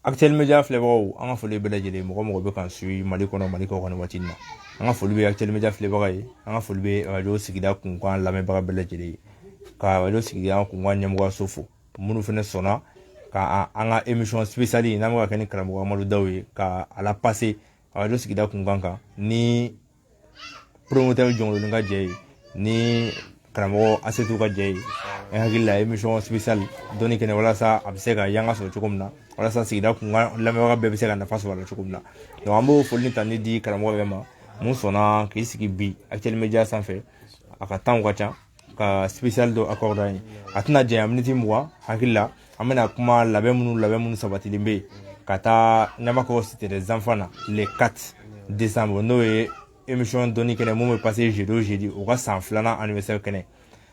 Actuel Media filɛbagaw, an ka foli bɛɛ lajɛlen, mɔgɔ mɔgɔ bɛ k'an suit Mali kɔnɔ, Mali kɔ kan waati in na, an ka foli bɛ Actuel Media filɛbaga ye, an ka foli bɛ radio sigida kunkan lamɛnbaga bɛɛ lajɛlen ye, ka radio sigida kunkan ɲɛmɔgɔyaso fo, minnu fana sɔnna ka an ka émission spéciale n'an bɛ ka kɛ ni karamɔgɔ Amadu Daw ye, ka a la passer radio sigida kunkan kan, ni promoteur Jɔnkoloni ka jɛ ye, ni karamɔgɔ Asetu ka jɛ ye. N hakili la, émission spéciale dɔnni kɛnɛ, walasa a bɛ se ka yanga sɔrɔ cogo min na, walasa sigida kunkan lamɛnbaga bɛɛ bɛ se ka nafa sɔrɔ a la cogo min na. Donc an b'o foli ni tanuni di karamɔgɔ bɛɛ ma mun sɔnna k'i sigi bi Actuel Media sanfɛ, a ka temps ka ca, ka spécial dɔ accorder an ye. A tɛna janya, miniti 20 hakili la, an bɛna kuma labɛn minnu sabatilen bɛ yen ka taa Ɲamakɔrɔ Cité des Enfants na le 4 décembre, n'o ye émission dɔnni kɛnɛ mun bɛ passer jeudi o jeudi, o ka san 2nan anniversaire kɛnɛ.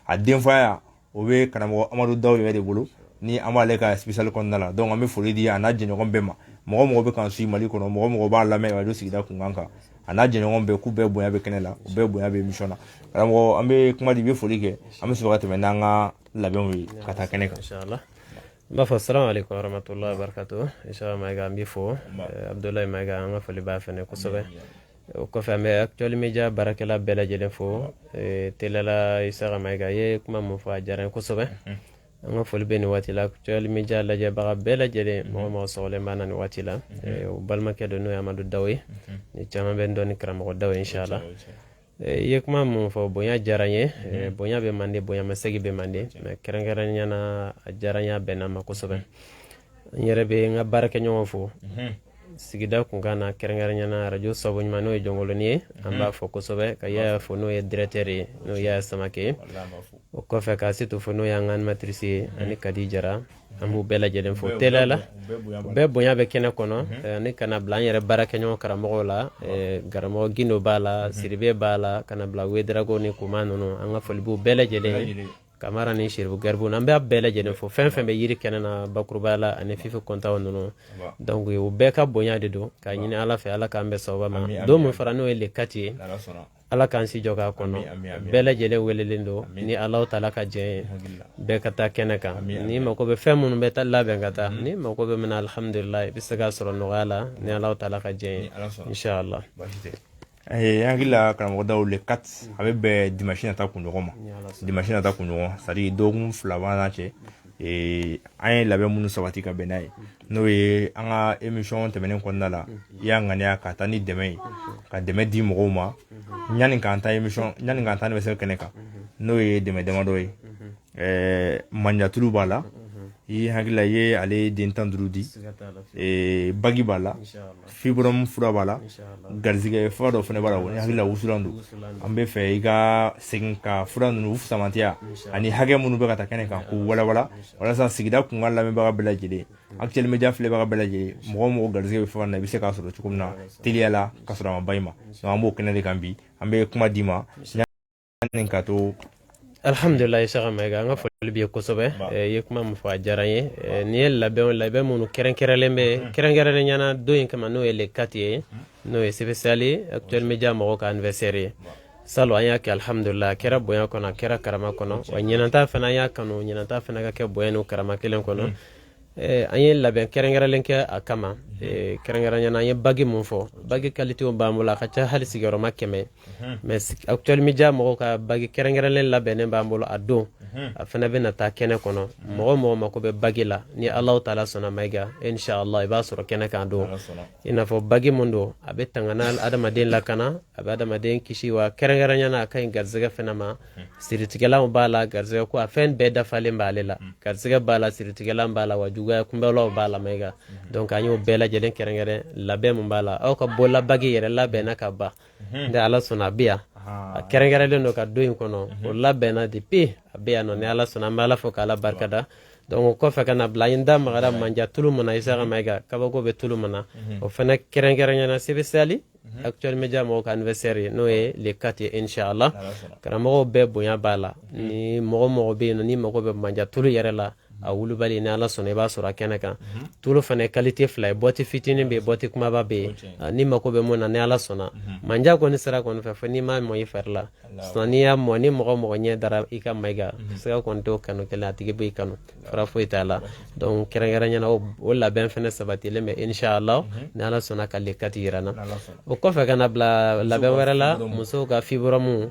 A denfaya, o bɛ karamɔgɔ Amadu Daw yɛrɛ de bolo, ni an b'ale ka spécial kɔnɔna la. Donc an bɛ foli di a n'a jɛɲɔgɔn bɛɛ ma, mɔgɔ mɔgɔ bɛ k'an suit Mali kɔnɔ, mɔgɔ mɔgɔ b'a lamɛn radio sigida kunkan kan, a n'a jɛɲɔgɔn bɛɛ, k'u bɛɛ bonya bɛ kɛnɛ la, u bɛɛ bonya bɛ émission na. Karamɔgɔ, an bɛ kuma di, i bɛ foli kɛ, an bɛ sɔrɔ ka tɛmɛ n'an ka labɛnw ye ka taa kɛnɛ kan. Inshallah, n b'a fɔ salamu aleykum warahmatullahi wabarakatuh. Inshallah, Mayiga, an b'i fo. Abdoulaye Mayiga, an ka foli b'a fɛnɛ kosɛbɛ. O kɔfɛ, an bɛ Actuel Media baarakɛla bɛɛ lajɛlen fo. Teliyala, Isaka Mayiga, i ye kuma mun fɔ, a diyara n ye kosɛbɛ. An ka foli bɛ nin waati la Actuel Media lajɛbaga bɛɛ lajɛlen, mɔgɔ mɔgɔ sɔgɔlen b'an na nin waati la. O balimakɛ don, n'o ye Amadu Daw ye, ni caman bɛ n dɔn ni karamɔgɔ Daw ye. Inshallah, i ye kuma mun fɔ, bonya diyara n ye. Bonya bɛ mande, bonya masegi bɛ mande, mais kɛrɛnkɛrɛnnenya na, a diyara n ye, a bɛnna n ma kosɛbɛ. N yɛrɛ bɛ n ka baarakɛɲɔgɔn fo sigida kunkan na, kɛrɛnkɛrɛnnenya na radio sabu ɲuman, n'o ye Jɔnkoloni ye, an b'a fɔ kosɛbɛ, ka Yaya fo, n'o ye directeur ye, n'o ye Yaya Samake ye. O kɔfɛ, ka Setu fo, n'o y'an ka animatrice ye, ani Kadi Jara, an b'u bɛɛ lajɛlen fo. Teliya la, bɛɛ bonya bɛ kɛnɛ kɔnɔ, ani kana bila an yɛrɛ baarakɛɲɔgɔn karamɔgɔw la, karamɔgɔ Gindo b'a la, Siribe b'a la, kana bila Wedarago ni Kuma ninnu, an ka foli b'u bɛɛ lajɛlen ye, Kamara ni Serifu Garibu, an b'a bɛɛ lajɛlen fo, fɛn fɛn bɛ yiri kɛnɛ na bakurubaya la, ani Fifi Kɔntaw ninnu. Donc o bɛɛ ka bonya de don, k'a ɲini Ala fɛ, Ala k'an bɛn sababa ma. Don min fara, n'o ye le 4 ye, Ala k'an si jɔ k'a kɔnɔ. Bɛɛ lajɛlen welelen don, ni Alahu taala ka jɛn ye, bɛɛ ka taa kɛnɛ kan. N'i mako bɛ fɛn minnu bɛ taa labɛn ka taa, n'i mako bɛ min na, alhamdulilayi, i bɛ se k'a sɔrɔ nɔgɔya la, ni Alahu taala ka jɛn ye, inshallah. N hakili la, karamɔgɔ Daw, le 4, a bɛ bɛn dimanche nata kunɲɔgɔn ma, dimanche nata kunɲɔgɔn, c'est à dire dɔgɔkun 2 b'an cɛ. An ye labɛn minnu sabati ka bɛn n'a ye, n'o ye an ka émission tɛmɛnen kɔnɔna la, i y'a ŋaniya ka taa ni dɛmɛ ye, ka dɛmɛ di mɔgɔw ma yanni k'an ta émission, yanni k'an ta anniversaire kɛnɛ kan, n'o ye dɛmɛ damadɔ ye. Manjatulu b'a la, i hakili la, i ye ale den 15 di, bagi b'a la, fibrome fura b'a la, garizigɛ fura dɔ fana b'a la, ni hakili la, wusulan don. An bɛ fɛ i ka segin ka fura ninnu samantiya ani hakɛ minnu bɛ ka taa kɛnɛ kan, k'u walawala, walasa sigida kunkan lamɛnbaga bɛɛ lajɛlen, Actuel Media filɛbaga bɛɛ lajɛlen, mɔgɔ o mɔgɔ garizigɛ bɛ fura na, i bɛ se k'a sɔrɔ cogo min na teliya la, ka sɔrɔ a ma ba i ma. Donc an b'o kɛnɛ de kan bi, an bɛ kuma d'i ma yanni ka to. Alhamdulilayi, Isaka Mayiga, an ka foli b'i ye kosɛbɛ. I ye kuma min fɔ, a diyara n ye. Nin ye labɛn minnu kɛrɛnkɛrɛnlen bɛ kɛrɛnkɛrɛnnen ɲɛna don in kama, n'o ye le 4 ye, n'o ye spécial Actuel Media mɔgɔw ka anniversaire ye. Salon, an y'a kɛ, alhamdulilayi, a kɛra bonya kɔnɔ, a kɛra karama kɔnɔ, wa ɲinanta fana, an y'a kanu ɲinanta fana ka kɛ bonya n'o karama kelen kɔnɔ. An ye labɛn kɛrɛnkɛrɛnlen kɛ a kama. Kɛrɛnkɛrɛnnenya na, an ye bagi mun fɔ, bagi qualité b'an bolo, a ka ca hali sigiyɔrɔma 100, mais Actuel Media mɔgɔw ka bagi kɛrɛnkɛrɛnlen labɛnnen b'an bolo a don, a fana bɛna taa kɛnɛ kɔnɔ. Mɔgɔ mɔgɔ mako bɛ bagi la, ni Alahu taala sɔnna, Mayiga, inshallah, i b'a sɔrɔ kɛnɛ kan don. I n'a fɔ bagi mun don, a bɛ tangana adamaden lakana, a bɛ adamaden kisi, wa kɛrɛnkɛrɛnnenya na, a ka ɲi garizɛgɛ fana ma. Siritigɛlanw b'a la, garizɛgɛ ko a fɛn bɛɛ dafalen b'ale la, garizɛgɛ b'a la, siritigɛlan b'a la, wa juguya kunbɛlaw b'a la, Mayiga. Donc an y'o bɛɛ lajɛlen kɛrɛnkɛrɛn labɛn mun b'a la, aw ka bɔla bagi yɛrɛ labɛnna ka ban, ni Ala sɔnna, a bɛ yan, a kɛrɛnkɛrɛnlen don ka don in kɔnɔ, o labɛnna depuis, a bɛ yan nɔ, ni Ala sɔnna. An bɛ Ala fo k'Ala barikada. Donc o kɔfɛ, ka na bila, an ye da magara manja tulu min na, Isaka Mayiga, kabako bɛ tulu min na, o fana kɛrɛnkɛrɛnyana spécial Actuel Media mɔgɔw ka anniversaire ye, n'o ye le 4 ye, inshallah. Karamɔgɔw bɛɛ bonya b'a la. Ni mɔgɔ mɔgɔ bɛ yen nɔ, ni mago bɛ manja tulu yɛrɛ la. A wulibali, ni Ala sɔnna, i b'a sɔrɔ a kɛnɛ kan. Tulu fana qualité fila ye, boîte fitinin bɛ yen, boîte kumaba bɛ yen. Ni mako bɛ mun na, ni Ala sɔnna, manja kɔni sira kɔni fɛ, fo n'i m'a mɔ i fari la. Sinon n'i y'a mɔ, ni mɔgɔ mɔgɔ ɲɛ dara i ka Mayiga, siga kɔni t'o kanu kelen, a tigi b'i kanu, fura foyi t'a la. Donc kɛrɛnkɛrɛnnenya o labɛn fana sabatilen bɛ, inshallah, ni Ala sɔnna, ka le 4 yira n na. O kɔfɛ, ka na bila labɛn wɛrɛ la, musow ka fibrome,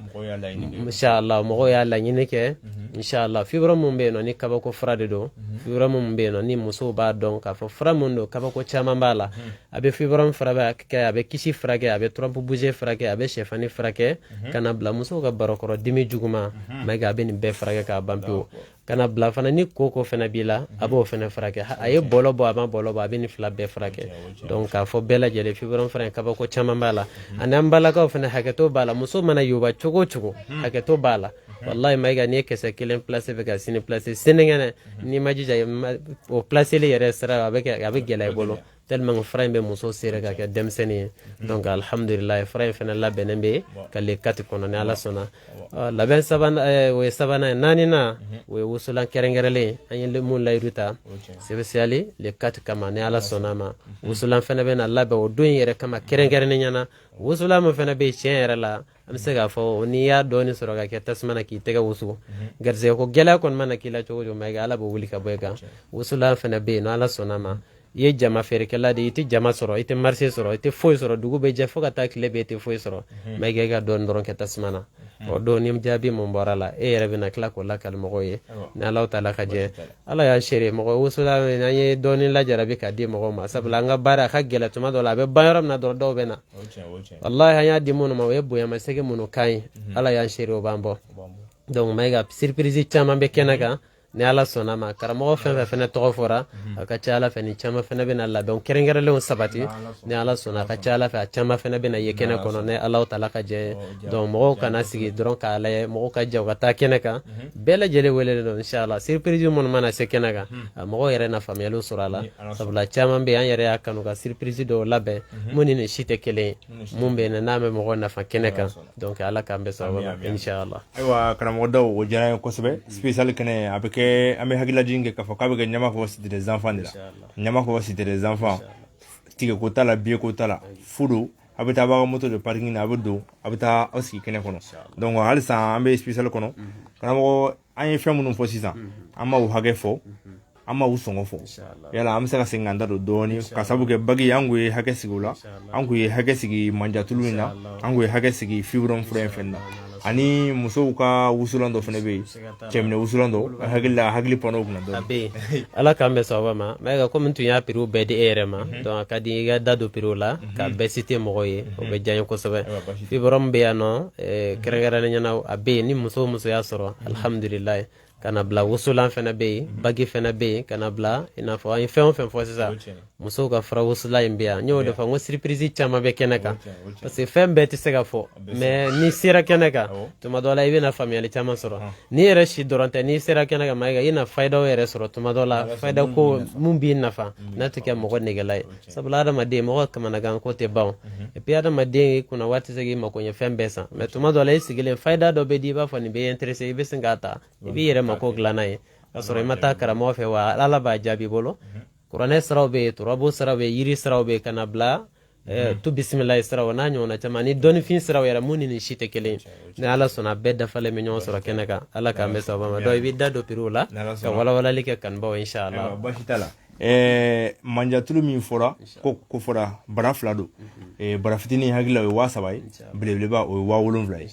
inshallah, mɔgɔw y'a laɲini kɛ. Inshallah, fibrome mun bɛ yen nɔ, ni kabako fura de don. Fibrome mun bɛ yen nɔ, ni musow b'a dɔn k'a fɔ fura mun don, kabako caman b'a la. A bɛ fibrome furakɛ, a bɛ kyste furakɛ, a bɛ trompe bouchée furakɛ, a bɛ sɛfani furakɛ, ka na bila musow ka barokɔrɔ dimi juguman. Mayiga, a bɛ nin bɛɛ furakɛ k'a ban pewu. Ka na bila fana, ni koko fana b'i la, a b'o fana furakɛ. A ye bɔlɔ bɔ, a ma bɔlɔ bɔ, a bɛ nin fila bɛɛ furakɛ. Donc k'a fɔ bɛɛ lajɛlen, fibrome fura in, kabako caman b'a la. Ani an balakaw fana, hakɛto b'a la. Muso mana yoba cogo o cogo, hakɛto b'a la. Wallahi Mayiga, n'i ye kisɛ kelen place bɛ ka sini place, sinikɛnɛ n'i ma jija, o placeli yɛrɛ sira a bɛ kɛ, a bɛ gɛlɛya i bolo, tellement que fura in bɛ muso sere ka kɛ denmisɛnnin ye. Donc alhamdulilayi, fura in fana labɛnnen bɛ ka le 4 kɔnɔ, ni Ala sɔnna. Labɛn sabanan, o ye sabanan ye. Naaninan, o ye wusulan kɛrɛnkɛrɛnlen, an ye mun layidu ta spécial le 4 kama, ni Ala sɔnna ma. Wusulan fana bɛ na labɛn o don in yɛrɛ kama kɛrɛnkɛrɛnnen ɲɛna. Wusulan min fana bɛ yen, tiɲɛ yɛrɛ la, an bɛ se k'a fɔ n'i y'a dɔɔni sɔrɔ ka kɛ tasuma na k'i tɛgɛ wusu, garisɛgɛ ko gɛlɛya kɔni mana k'i la cogo o cogo, Mayiga, Ala b'o wuli ka bɔ i kan. Wusulan fana bɛ yen, ni Ala sɔnna ma. I ye jama feerekɛla de ye, i tɛ jama sɔrɔ, i tɛ marché sɔrɔ, i tɛ foyi sɔrɔ, dugu bɛ jɛ fo ka taa tile bɛ, i tɛ foyi sɔrɔ, Mayiga, i ka dɔɔni dɔrɔn kɛ tasuma na. O don ni jaabi mun bɔra la, e yɛrɛ bɛna tila k'o lakali mɔgɔw ye, ni Ala ta la ka jɛ. Ala y'a seere, mɔgɔ wusula an ye dɔɔni lajarabi k'a di mɔgɔw ma, sabula an ka baara a ka gɛlɛ. Tuma dɔ la, a bɛ ban yɔrɔ min na dɔrɔn, dɔw bɛ na. Wallahi, an y'a di minnu ma, o ye bonyamasegin minnu kan ye. Ala y'an seere, o b'an bɔ. Donc Mayiga, surprise caman bɛ kɛnɛ kan, ni Ala sɔnna ma. Karamɔgɔ fɛn fɛn fɛnɛ tɔgɔ fɔra, a ka ca Ala fɛ, ni caman fɛnɛ bɛna labɛn kɛrɛnkɛrɛnlenw sabati, ni Ala sɔnna. A ka ca Ala fɛ, a caman fɛnɛ bɛna ye kɛnɛ kɔnɔ, ni Ala ta ka jɛ. Donc mɔgɔw kana sigi dɔrɔn k'a lajɛ, mɔgɔw ka jɛ u ka taa kɛnɛ kan. Bɛɛ lajɛlen welelen don, inshallah. Surprise minnu mana se kɛnɛ kan, a mɔgɔw yɛrɛ na faamuyaliw sɔrɔ a la, sabula caman bɛ yen, an yɛrɛ y'a kanu ka surprise dɔw labɛn mun ni nin si tɛ kelen ye, mun bɛ yen n'a bɛ mɔgɔw nafa kɛnɛ kan. Donc Ala k'an bɛɛ sababu ma, inshallah. Ayiwa, karamɔgɔ Daw, o diyara n ye kosɛbɛ. Spécial kɛnɛ a bɛ kɛ, an bɛ hakililajigin kɛ k'a fɔ k'a bɛ kɛ Ɲamakɔrɔ Cité des Enfants de la. Ɲamakɔrɔ Cité des Enfants, tigɛ ko t'a la, biye ko t'a la, fu don. A bɛ taa, b'a ka moto de parking na, a bɛ don, a bɛ taa aw sigi kɛnɛ kɔnɔ. Donc halisa an bɛ spécial kɔnɔ. Karamɔgɔ, an ye fɛn minnu fɔ sisan, an ma o hakɛ fɔ, an ma u sɔngɔ fɔ. Yala an bɛ se ka segin k'an da don dɔɔni, ka sababu kɛ bague, an kun ye hakɛ sigi o la, an kun ye hakɛ sigi manjatulu in na, an kun ye hakɛ sigi fibrome fura in fɛnɛ na, ani musow ka wusulan dɔ fɛnɛ bɛ yen, cɛminɛ wusulan dɔ. Hakili la, hakili panna o kunna dɔɔni. A bɛ yen, Ala k'an bɛn sababa ma. Mayiga, komi n tun y'a prix bɛɛ di e yɛrɛ ma, donc a ka di i ka da don prix la k'a bɛɛ citer mɔgɔw ye, o bɛ diya n ye kosɛbɛ. Fibrome bɛ yan nɔ, kɛrɛnkɛrɛnnenya la, a bɛ yen, ni muso o muso y'a sɔrɔ, alhamdulilayi. Ka na bila wusulan fɛnɛ bɛ yen, bague fɛnɛ bɛ yen, ka na bila i n'a fɔ an ye fɛn o fɛn fɔ sisan, musow ka fura wusulan in bɛ yan. N y'o de fɔ, n ko surprise caman bɛ kɛnɛ kan, parce que fɛn bɛɛ tɛ se ka fɔ. Mais n'i sera kɛnɛ kan, tuma dɔ la i bɛna faamuyali caman sɔrɔ. N'i yɛrɛ si dɔrɔn tɛ, n'i sera kɛnɛ kan, Mayiga, i na fayidaw yɛrɛ sɔrɔ. Tuma dɔ la, fayida ko mun b'i nafa n'a tɛ kɛ mɔgɔ negela ye, sabula adamaden mɔgɔ kamanagan ko tɛ ban. Et puis adamaden kunna waati tɛ se k'i mako ɲɛ fɛn bɛɛ san, mais tuma dɔ la, i sigilen, fayida dɔ bɛ di, i b'a fɔ nin bɛ intéressé, i bɛ sin k'a ta, i b'i yɛrɛ mako dilan n'a ye, ka sɔrɔ i ma taa karamɔgɔ fɛ. Wa Ala b'a jaabi i bolo. Kuranɛ siraw bɛ yen, turabu siraw bɛ yen, yiri siraw bɛ yen, ka na bila tu bisimilayi siraw n'a ɲɔgɔnna caman, ni dɔnnifin siraw yɛrɛ, mun ni nin si tɛ kelen ye. Ni Ala sɔnna, bɛɛ dafalen bɛ ɲɔgɔn sɔrɔ kɛnɛ kan. Ala k'an bɛɛ sababa ma. Donc i b'i da don prix la ka walawalali kɛ kanubaw, inshallah. Baasi t'a la. Manjatulu min fɔra, ko fɔra bara fila don. Bara fitinin, hakili la, o ye 3000 ye, belebeleba o ye 7000 ye.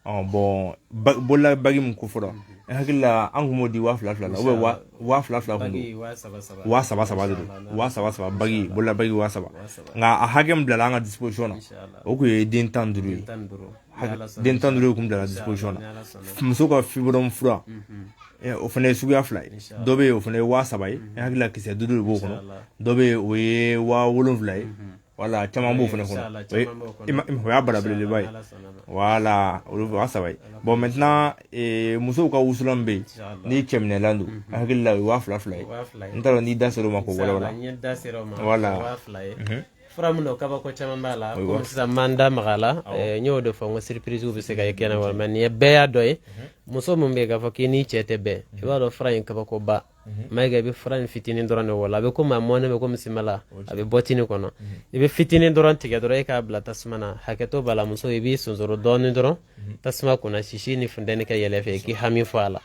Bon, bolola bague min ko fɔra, n hakili la, an kun b'o di 2000 2000 la, ou bien 2000 2000 kun don, 3000 3000 de don, 3000 3000 bague, bolola bague 3000. Nka a hakɛ min bilala an ka disposition na, o kun ye den 15 ye. Den 15 kun bilala disposition na. Muso ka fibrome fura, o fana ye suguya fila ye. Dɔ bɛ yen, o fana ye 3000 ye, n hakili la kisɛ duuru de b'o kɔnɔ. Dɔ bɛ yen, o ye 7000 ye. Wala caman b'o fana kɔnɔ, o y'a bara belebeleba ye. Wala olu 3000 ye. Bon, maintenant, musow ka wusulan bɛ yen, ni cɛminɛlan don, n hakili la, o ye 2000 2000 ye. N t'a dɔn n'i da sera o ma k'o walawala. Wala fura min don, kabako caman b'a la. Komi sisan m'an da maga la, n y'o de fɔ, n ko surprise bɛ se ka ye kɛnɛ kɔnɔ. Mais nin ye bɛɛ y'a dɔ ye. Muso min bɛ yen k'a fɔ k'i n'i cɛ tɛ bɛn, i b'a dɔn fura in kabakoba. Mayiga, i bɛ fura in fitinin dɔrɔn de wɔlɔ, a bɛ komi a mɔnnen bɛ komi simala, a bɛ bɔtini kɔnɔ. I bɛ fitinin dɔrɔn tigɛ dɔrɔn, e k'a bila tasuma na. Hakɛto b'a la, muso, i b'i sonsoro dɔɔnin dɔrɔn tasuma kunna, sisi ni funteni ka yɛlɛ fɛ, k'i hami fɔ a la.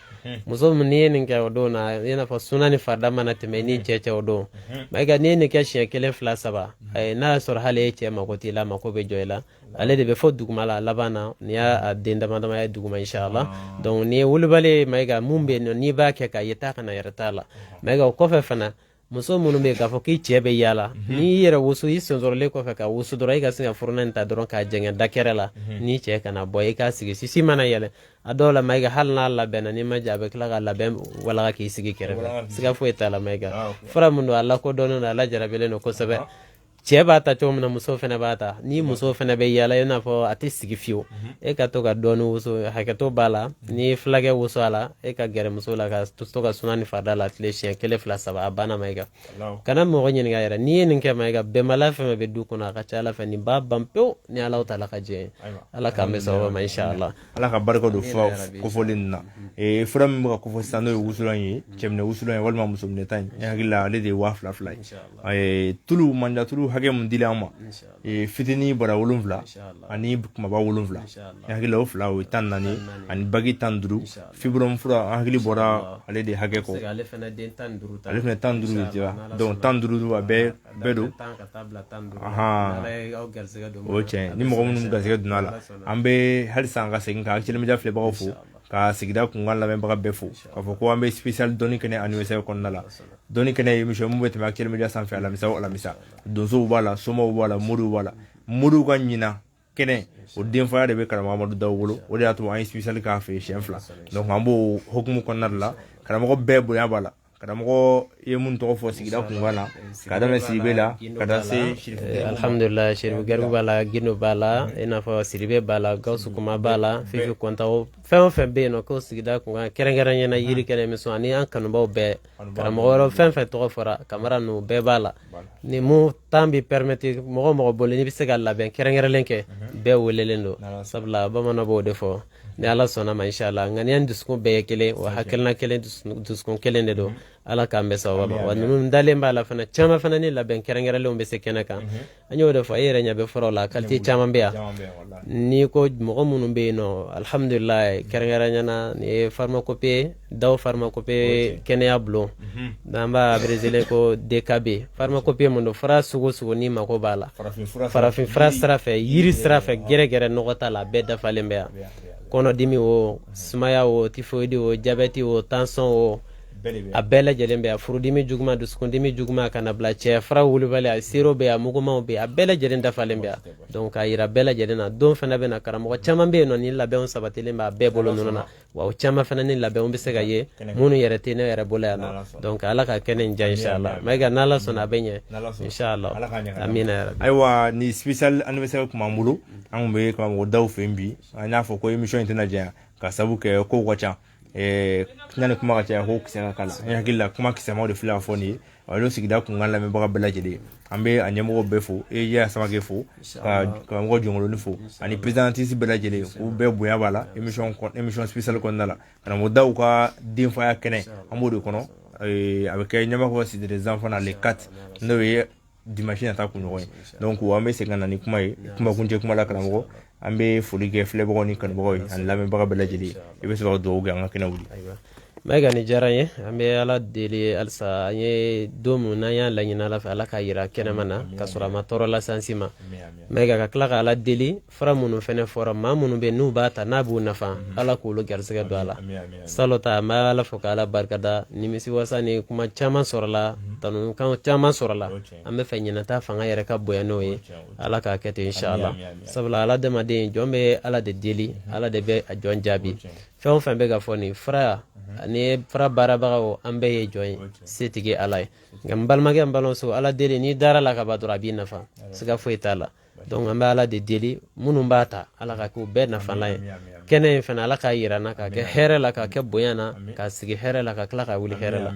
Muso min, n'i ye nin kɛ o don na, i n'a fɔ suna ni farida mana tɛmɛ i ni cɛ cɛ o don, Mayiga, n'i ye nin kɛ siɲɛ kelen, fila, saba, n'a y'a sɔrɔ hali e cɛ mako t'i la, mako bɛ jɔ i la. Ale de bɛ fɔ duguma la a laban na, n'i y'a den dama dama ye duguma, inshallah. Donc n'i ye wulibali ye, Mayiga, mun bɛ yen nɔ, n'i b'a kɛ k'a ye taa kana yɛrɛ t'a la. Mayiga, o kɔfɛ fana, muso minnu bɛ yen k'a fɔ k'i cɛ bɛ yaala, n'i yɛrɛ wusu, i sonsorolen kɔfɛ ka wusu dɔrɔn, e ka sin ka furanna in ta dɔrɔn k'a jɛngɛ dakɛrɛ la, n'i cɛ kana bɔ, i k'a sigi, sisi mana yɛlɛ a dɔw la, Mayiga, hali n'a labɛnna, n'i ma ja, a bɛ tila ka labɛn walaga k'i sigi kɛrɛfɛ. Siga foyi t'a la, Mayiga. Fura min don, a lakodɔnnen don, a lajarabilen don kosɛbɛ. Cɛ b'a ta cogo min na, muso fana b'a ta. Ni muso fana bɛ yaala, i n'a fɔ a tɛ sigi fiyewu, e ka to ka dɔɔni wusu, hakɛto b'a la, n'i ye fulakɛ wusu a la, e ka gɛrɛ muso la ka to ka suna ni farida la tile siɲɛ kelen, fila, saba, a banna. Mayiga, kana mɔgɔ ɲininka yɛrɛ. N'i ye nin kɛ, Mayiga, bɛnbaliya fɛn fɛn bɛ du kɔnɔ, a ka ca Ala fɛ nin b'a ban pewu, ni Ala taala ka jɛ ye. Ala k'an bɛ sababu ma, inshallah. Ala ka barika don fura kofɔlen ninnu na. Fura min bɛ ka kofɔ sisan, n'o ye wusulan ye, cɛminɛ wusulan ye walima musominɛta in, ne hakili la ale de ye 2000 ye. Tulu manja tulu hakɛ min dila an ma, fitinin bara 7 ani kumaba 7, ne hakili la o fila, o ye 14, ani bagi 15 fibrome fura. An hakili bɔra ale de hakɛ kɔ, ale fana 15. Ale fana 15 de dira. Donc 15, a bɛɛ don. O tiɲɛ, ni mɔgɔ minnu garisɛgɛ donna a la, an bɛ halisa an ka segin ka Actuel Media filɛbagaw fo, ka sigida kunkan lamɛnbaga bɛɛ fo, k'a fɔ ko an bɛ spécial dɔnni kɛnɛ anniversaire kɔnɔna la. Dɔnni kɛnɛ ye émission mun bɛ tɛmɛ Actuel Media sanfɛ alamisa o alamisa. Donsow b'a la, somaw b'a la, moriw b'a la. Moriw ka ɲina kɛnɛ, o denfaya de bɛ karamɔgɔ Amadu Daw bolo. O de y'a to an ye spécial k'a fɛ siɲɛ fila. Donc an b'o hokumu kɔnɔna de la. Karamɔgɔ bɛɛ bonya b'a la. Karamɔgɔ ye mun tɔgɔ fɔ sigida kunkan na, ka daminɛ Sidibe la ka taa se Alhamdulilah, Serifu Garibu b'a la, Gindo b'a la, i n'a fɔ Sidibe b'a la, Gawusu Kuma b'a la, Fifi Kɔntaw, fɛn o fɛn bɛ yen nɔ ko sigida kunkan, kɛrɛnkɛrɛnnenya la yiri kɛnɛ émission, ani an kanubaw bɛɛ, karamɔgɔ wɛrɛw, fɛn fɛn tɔgɔ fɔra, Kamara ninnu bɛɛ b'a la. Ni mun temps bɛ permettre mɔgɔ mɔgɔ bolo, n'i bɛ se ka labɛn kɛrɛnkɛrɛnlen kɛ, bɛɛ welelen don, sabula bamananw b'o de fɔ. Ni Ala sɔnna ma, inshallah, ŋaniya ni dusukun bɛɛ ye kelen wa, hakilina kelen, dusukun kelen de don. Ala k'an bɛɛ sababa ma. Wa ninnu dalen b'a la fana, caman fana ni labɛn kɛrɛnkɛrɛnlenw bɛ se kɛnɛ kan. An y'o de fɔ, e yɛrɛ ɲɛ bɛ furaw la, qualité caman bɛ yan. N'i ko mɔgɔ minnu bɛ yen nɔ, alhamdulilayi, kɛrɛnkɛrɛnnenya na nin ye pharmacopée Daw, pharmacopée kɛnɛya bulon, n'an b'a abrégé ko DKB. Pharmacopée mun don? Fura sugu sugu n'i mako b'a la, farafin fura sira fɛ, yiri sira fɛ, gɛrɛgɛrɛ nɔgɔ t'a la, a bɛɛ dafalen bɛ yan. Kɔnɔdimi o, sumaya o, typhoïde o, diabète o, tension o, a bɛɛ lajɛlen bɛ yan. Furudimi juguman, dusukundimi juguman, ka na bila cɛ fura wulibali, a siro bɛ yan, mugumanw bɛ yan, a bɛɛ lajɛlen dafalen bɛ yan. Donc k'a yira bɛɛ lajɛlen na, don fana bɛ na, karamɔgɔ caman bɛ yen nɔ ni labɛnw sabatilen b'a bɛɛ bolo ninnu na. Wa o caman fana ni labɛnw bɛ se ka ye minnu yɛrɛ tɛ ne yɛrɛ bolo yan nɔ. Donc Ala ka kɛnɛ in diya, inshallah. Mayiga, n'Ala sɔnna, a bɛ ɲɛ, inshallah, amina yarabi. Ayiwa, ni spécial anniversaire tun b'an bolo, an tun bɛ karamɔgɔ Daw fɛ yen bi. An y'a fɔ ko émission in tɛna janya ka sabu kɛ kow ka ca. Yanni kuma ka caya, ko kisɛ ka k'a la. N hakili la kuma kisɛmaw de filɛ ka fɔ nin ye. Alo sigida kunkan lamɛnbaga bɛɛ lajɛlen, an bɛ a ɲɛmɔgɔ bɛɛ fo, e y'a Samake fo, ka karamɔgɔ Jɔnkoloni fo, ani présidentiste bɛɛ lajɛlen, k'u bɛɛ bonya b'a la. Émission spéciale kɔnɔna la, karamɔgɔ Daw ka denfaya kɛnɛ, an b'o de kɔnɔ. A bɛ kɛ Ɲamakɔrɔ Cité des Enfants na le 4, n'o ye dimanche nata kunɲɔgɔn ye. Donc an bɛ segin ka na ni kuma ye, kuma kuncɛ kuma la. Karamɔgɔ, an bɛ foli kɛ filɛbagaw ni kanubagaw ye ani lamɛnbaga bɛɛ lajɛlen. I bɛ sɔrɔ ka dugawu kɛ, an ka kɛnɛ wuli. Mayiga, ni diyara n ye. An bɛ Ala deli halisa, an ye don min n'an y'a laɲini Ala fɛ, Ala k'a yira kɛnɛma na ka sɔrɔ a ma tɔɔrɔ lase an si ma. Mayiga, ka tila ka Ala deli, fura minnu fɛnɛ fɔra, maa minnu bɛ n'u b'a ta n'a b'u nafa, Ala k'olu garisɛgɛ don a la. Salo ta, an bɛ Ala fo ka Ala barikada. Nimisi wasa ni kuma caman sɔrɔla, tanukan caman sɔrɔla. An bɛ fɛ ɲinata fanga yɛrɛ ka bonya n'o ye. Ala k'a kɛ ten, inshallah. Sabula ala adamaden jɔn bɛ Ala de deli, Ala de bɛ a jɔn jaabi. Fɛn o fɛn bɛ ka fɔ nin fura ani fura baarabagaw, an bɛɛ ye jɔn ye, setigi Ala ye. Nka n balimakɛ, n balimamuso, Ala deli, n'i dara la ka ban dɔrɔn, a b'i nafa, siga foyi t'a la. Donc an bɛ Ala de deli, minnu b'a ta, Ala ka k'u bɛɛ nafalan ye. Kɛnɛ in fana, Ala k'a yira n na k'a kɛ hɛrɛ la, k'a kɛ bonya na, k'a sigi hɛrɛ la, ka tila ka wuli hɛrɛ la.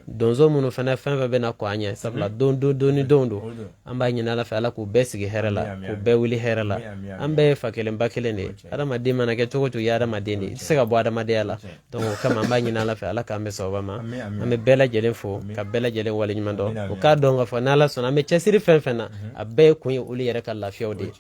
Donso minnu fana, fɛn fɛn bɛna kɔ an ɲɛ, sabula don don don ni don don, an b'a ɲini Ala fɛ, Ala k'u bɛɛ sigi hɛrɛ la, k'u bɛɛ wuli hɛrɛ la. An bɛɛ ye fa kelen ba kelen de ye. Adamaden mana kɛ cogo o cogo, i ye adamaden de ye, i tɛ se ka bɔ adamadenya la. Donc o kama, an b'a ɲini Ala fɛ, Ala k'an bɛn sababa ma. An bɛ bɛɛ lajɛlen fo ka bɛɛ lajɛlen waleɲuman dɔn. O k'a dɔn k'a fɔ n'Ala sɔnna, an bɛ cɛsiri fɛn fɛn na, a bɛɛ kun ye olu yɛrɛ ka lafiyaw de ye.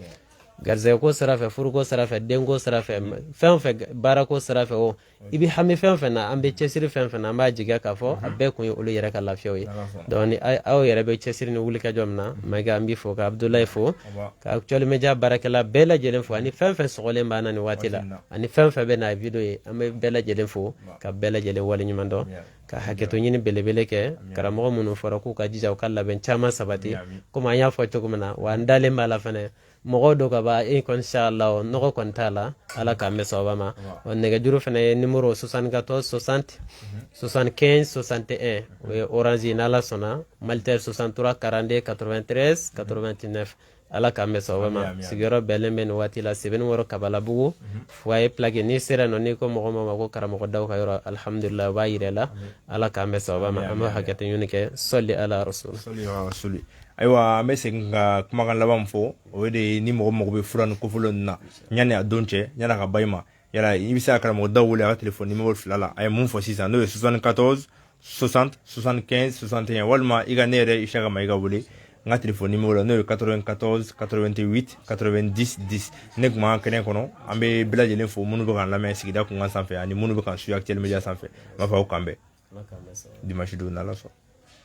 Garisɛgɛ sira fɛ, furuko sira fɛ, denko sira fɛ, fɛn o fɛn, baarako sira fɛ, o i bɛ hami fɛn fɛn na, an bɛ cɛsiri fɛn fɛn na, an b'a jigiya k'a fɔ a bɛɛ kun ye olu yɛrɛ ka lafiyaw ye. Donc ni aw yɛrɛ bɛ cɛsiri ni wulikajɔ min na, Mayiga, an b'i fo, ka Abudulayi fo, ka Actuel Media baarakɛla bɛɛ lajɛlen fo, ani fɛn fɛn sɔgɔlen b'an na nin waati la, ani fɛn fɛn bɛ na vidéo ye, an bɛ bɛɛ lajɛlen fo ka bɛɛ lajɛlen waleɲuman dɔn, ka hakɛto ɲini belebele kɛ karamɔgɔ minnu fɔra k'u ka jija, u ka labɛn caman sabati, komi an y'a fɔ cogo min na. Wa an dalen b'a la fɛnɛ, mɔgɔw do ka ban e kɔni, inshallah, nɔgɔ kɔni t'a la. Ala k'an bɛ sababa ma. Wa nɛgɛjuru fɛnɛ ye numéro 74 60 75 61, o ye Orange. N'Ala sɔnna, Malitel 63 42 93 89. Ala k'an bɛ sababa ma. Sigiyɔrɔ bɛnnen bɛ nin waati la Sebenikɔrɔ Kabalabugu, foyer plaque. N'i sera nɔ, n'i ko mɔgɔ ma ko karamɔgɔ daw ka yɔrɔ, alhamdulillah, o b'a yira la. Ala k'an bɛ sababa ma. An bɛ hakɛto ɲini kɛ. Sɔli ala rasul. Ayiwa, an bɛ segin ka kumakan laban min fɔ, o de ye ni mɔgɔ mago bɛ fura ni kofolo ninnu na, yanni a don cɛ, yanni a ka ba i ma, yala i bɛ se ka karamɔgɔ daw wele a ka telefɔni numéro fila la, a ye mun fɔ sisan, n'o ye 74 60 75 61, walima i ka ne yɛrɛ Isaka Mayiga wele n ka telefɔni numéro la, n'o ye 94 88 90 10. Ne tun b'an kɛnɛ kɔnɔ. An bɛ bɛɛ lajɛlen fo, minnu bɛ k'an lamɛn sigida kunkan sanfɛ ani minnu bɛ k'an suit Actuel Media sanfɛ. N b'a fɔ aw k'an bɛn dimanche don, n'Ala sɔnna.